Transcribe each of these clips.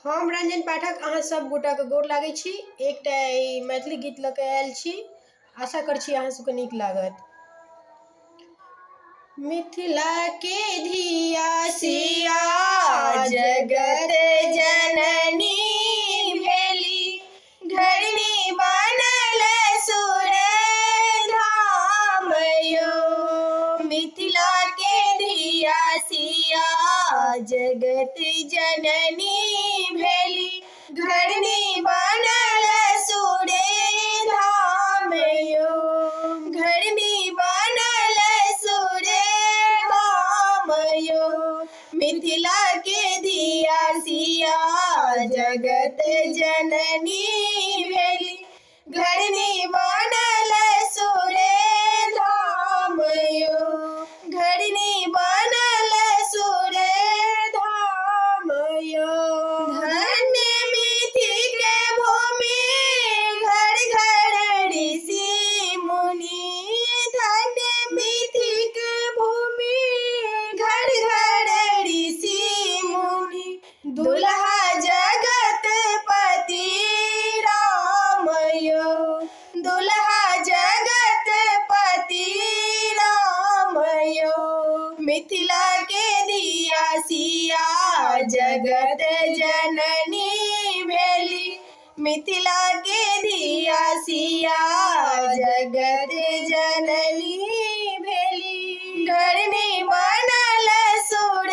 हम रंजन पाठक अहाँ सब गोटाके गोर लागै छी। एकटा ई मैथिली गीत लऽ कऽ आयल छी। आशा करै छी अहाँ सबके नीक लागत। मिथिला के धिया सिया जगत जननी भेली, घरनी बनल सुर धाम यो। मिथिला के धिया सिया जगत जननी भेली, घरनी बनल सुर धाम यो। घरनी बनल सुर धाम यो। मिथिला के धिया सिया जगत जननी भेली, घरनी बनल सुर धाम यो। घरनी बनल सुर धाम यो। धन्य मिथि के भूमि घर घर ऋषि मुनि, धन्य मिथि के भूमि घर घर ऋषि मुनि, दुल्हा जगत पति राम यो। दुल्हा जगत पति राम यो। मिथिला के धिया सिया जगत जननी भेली, मिथिला के धिया सिया जगत जननी भेली, घरनी बनल सुर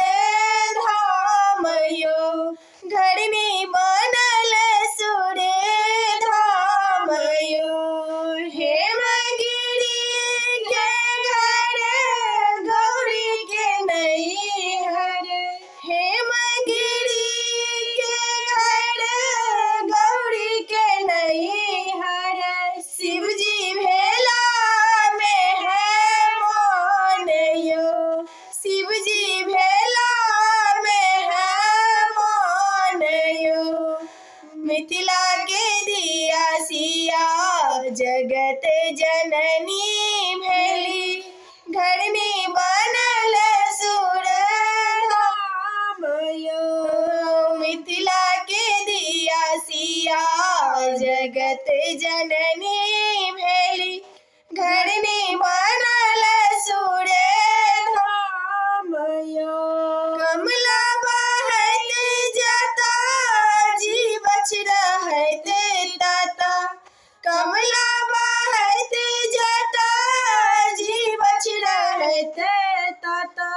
धाम यो। घरनी बनल सुर धाम यो। हेमगिरी के घर गौरी के नैहर, हेमगिरी के घर गौरी के नैहर, शिवजी भेला मेहमान यो। शिवजी भेला मेहमान यो। मिथिला के धिया सिया जगत जननी भेली, घरनी बनल सुर धाम यो। मिथिला के धिया सिया जगत जननी भेली, घरनी बनल सुर धाम यो। कमला बहैत जाता जीवछ रहैत ताता, कमला बहैत जाता जीवछ रहैत ताता,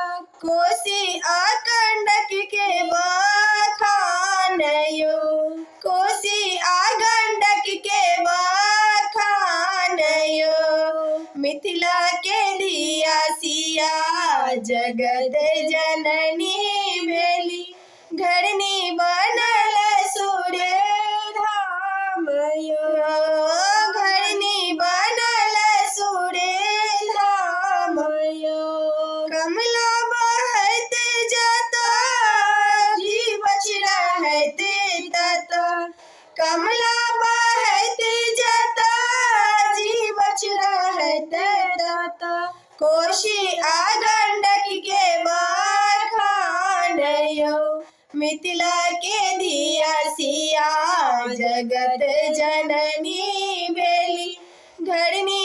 कोसी आ गंडक के बखान यो। कोसी आ गंडक के बखान यो। मिथिला के धिया सिया जगत जननी भेली, घरनी बनल सुर धाम यो। घरनी बनल सुर धाम यो। कमला बहैत जाता जीवछ रहैत ताता, कमला बहैत जाता जीवछ रहैत ताता, कोशी आ गंडक के बखान यो। मिथिला के धिया सिया जगत जननी भेली, घरनी